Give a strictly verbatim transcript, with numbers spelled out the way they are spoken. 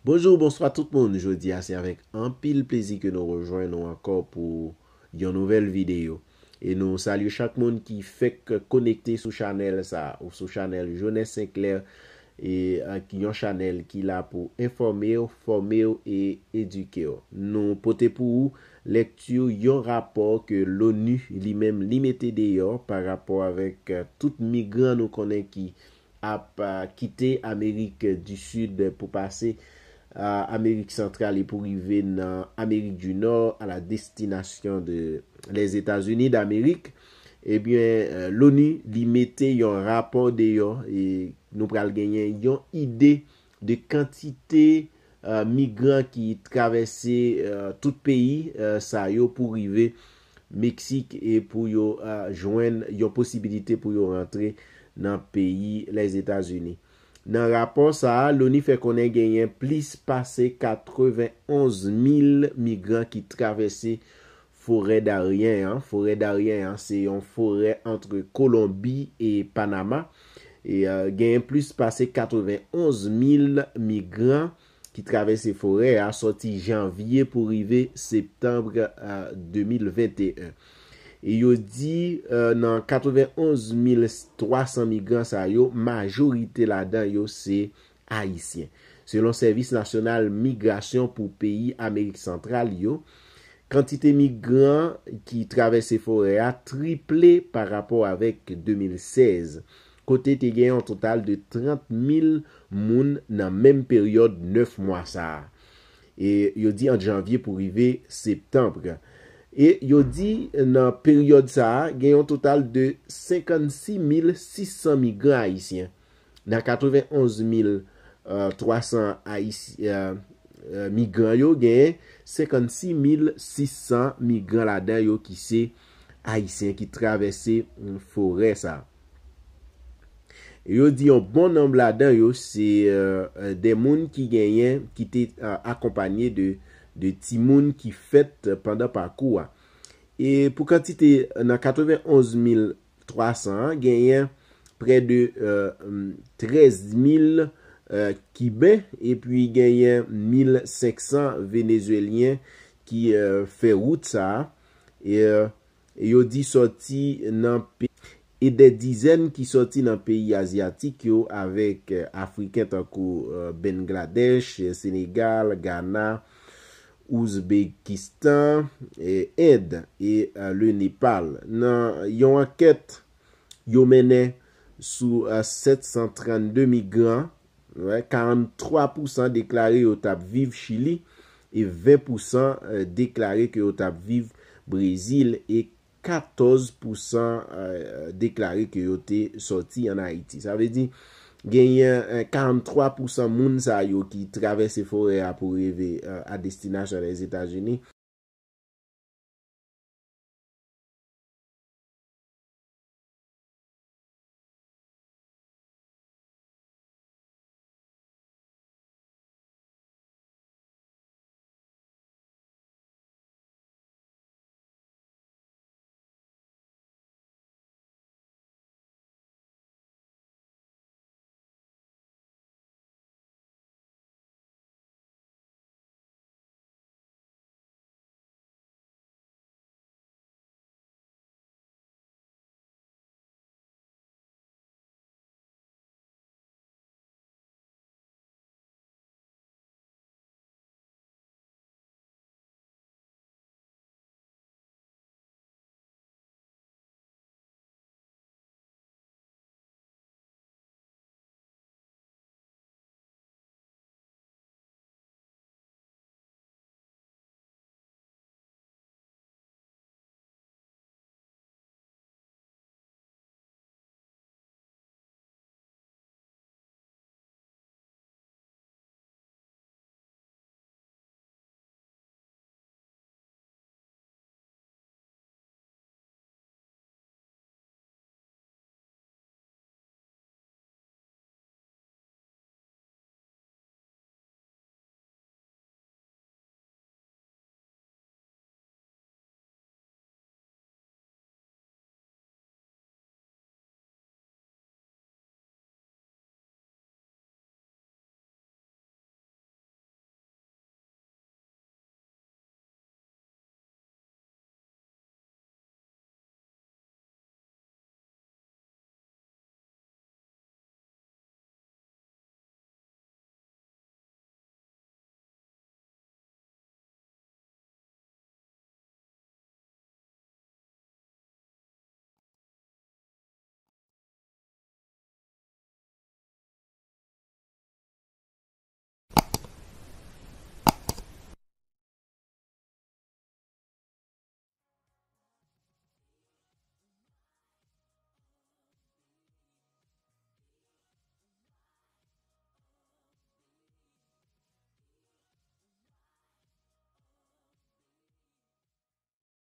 Bonjou, bonswa tout moun. Jodi a se avèk anpil plezi ke nou rejwenn nou ankò pou yon nouvèl videyo. E nou salye chak moun ki fèk konekte sou chanèl sa ou sou chanèl Jones Sinclair, e ak yon chanèl ki la pou enfòme w, fòme w e edike w. Nou pote pou ou lèkti yon rapò ke l'ONU li menm li mete deyò pa rapò avèk, eh, tout migran nou konnen ki ap, ah, kite Amerik di Sid pou pase, ah, Amerik Santral e pou rive nan Amerik di Nò, à la destination de les États-Unis d'Amérique. Ebyen, eh, l'ONU li mete yon rapò deyò e nou pral genyen yon ide de kantite, eh, migran ki travèse, eh, tout peyi, eh, sa yo pou rive Meksik e pou yo, eh, jwenn yon posibilite pou yo rantre nan peyi Lèzetazini. Nan rapò sa a, l'ONU fè konnen genyen plis pase katrevenonz mil migran ki travèse forè Darien an. Forè Darien an, se yon forè antre Kolonbi e Panama. E, eh, genyen plis pase katrevenonz mil migran ki travèse forè a sòti janvye pou rive septanm, eh, de mil venteyen. E yo di, eh, nan katrevenonz mil twa san migran sa yo, majorite ladan yo se Ayisyen. Selon Sèvis Nasyonal Migrasyon pou peyi Amerik Santral yo, kantite migran ki travèse forè a triple pa rapò avèk de mil sèz, kote te gen yon total de trant mil moun nan menm peryòd nèf mwa sa a. E yo di ant janvye pou rive septanm. E yo di nan peryòd sa a, gen yon total de senkannsis mil sis san migran ayisyen. Nan katrevenonz mil twa san ayis-, eh, eh, migran yo, genyen senkannsis mil sis san migran ladan yo ki se ayisyen ki travèse, mm, forè sa. Yo di yon bon nonb ladan yo se, eh, eh, de moun ki genyen, ki te, eh, akonpanye de, de timoun ki fèt pandan pakou a. E pou kantite, nan katrevenonz mil twa san an, genyen prè de, eh, mm, trèz mil, eh, Kiben, epi genyen mil senk san Venezwelyen ki, eh, fè wout sa a. E, eh, yo di sòti nan pe-, e de dizèn ki sòti nan peyi azyatik yo avèk, eh, Afriken tankou, eh, Bangladesh, eh, Senegal, Ghana, Ouzbekistan, eh, End e, eh, le Nepal. Nan yon ankèt yo mennen sou, eh, sèt san trannde migran, wè, karanntwa pousan deklare yo t ap viv Chili e ven pousan, eh, deklare ke yo t ap viv Brezil e katòz pousan, eh, deklare ke yo te sòti ann Ayiti. Sa vle di, genyen, eh, karanntwa pousan moun sa yo ki travèse forè a pou rive, eh, a destinasyon Lèzetazini,